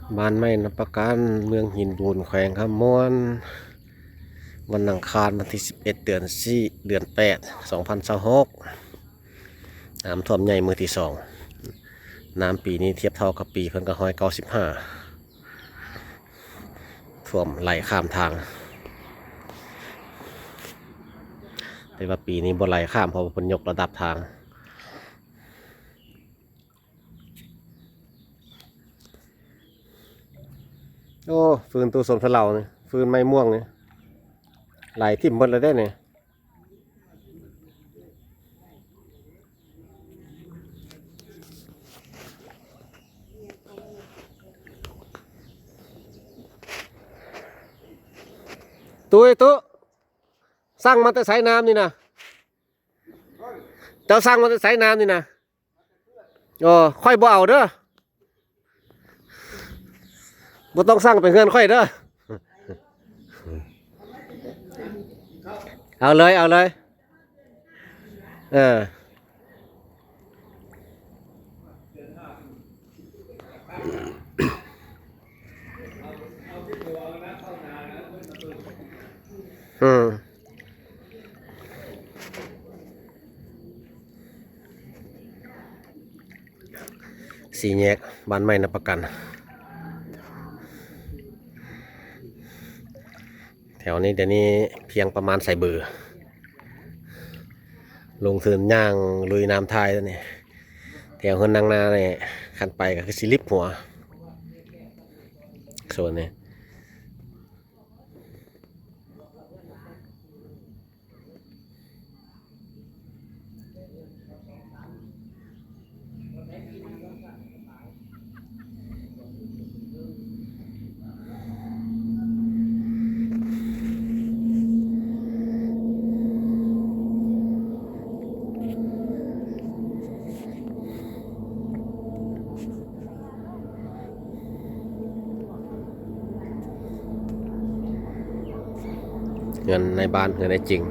ບ້ານໃໝ່ນຳປະກັນ ເມືອງຫີນບູນ ແຂວງຄຳມ່ວນ. ວັນອັງຄານ ວັນທີສິບເອັດ ເດືອນສີ່ ເດືອນແປດ ສອງພັນຊາວຫົກ. ນ້ຳຖ້ວມໃຫຍ່ມື້ທີສອງ. ນ້ຳປີນີ້ທຽບເທົ່າກັບປີເພິ່ນກໍຮ້ອຍເກົ້າສິບຫ້າ ຖ້ວມໄຫຼຂ້າມທາງ. ແຕ່ວ່າປີນີ້ບໍ່ໄຫຼຂ້າມ ເພາະວ່າເພິ່ນຍົກລະດັບທາງ. ໂອ້ ຟືນຕູ້ສົມສະເຫຼົານີ້ ຟືນໄມ້ມ່ວງນີ້ ໄຫຼຖິ້ມເບິດແລ້ວເດ້ນີ້. ຕຸ້ຍ ຕຸ ສັ່ງມາແຕ່ໃສນ້ຳນີ້ນະ? ເຈົ້າສັ່ງມາແຕ່ໃສນ້ຳນີ້ນະ? ໂອ້ ຂ້ອຍບໍ່ເອົາເດີ ບໍ່ຕ້ອງສັ່ງໄປເຮືອນຂ້ອຍເດີ ເອົາເລີຍ ເອົາເລີຍ ເອີ. ອືມ ສີ່ແຍກບ້ານໃໝ່ນຳປະກັນ ແຖວນີ້ດຽວນີ້ພຽງປະມານໃສ່ເບີ ລົງທຶນຍ່າງລຸຍນ້ຳຖ່າຍແລ້ວນີ້. ແຖວເຮືອນນາງນານີ້ ຄັນໄປກໍຄືຊິລິບຫົວ ໂຊນນີ້. ເຮືອນໃນບ້ານ ເຮືອນໄອ້ຈິງ.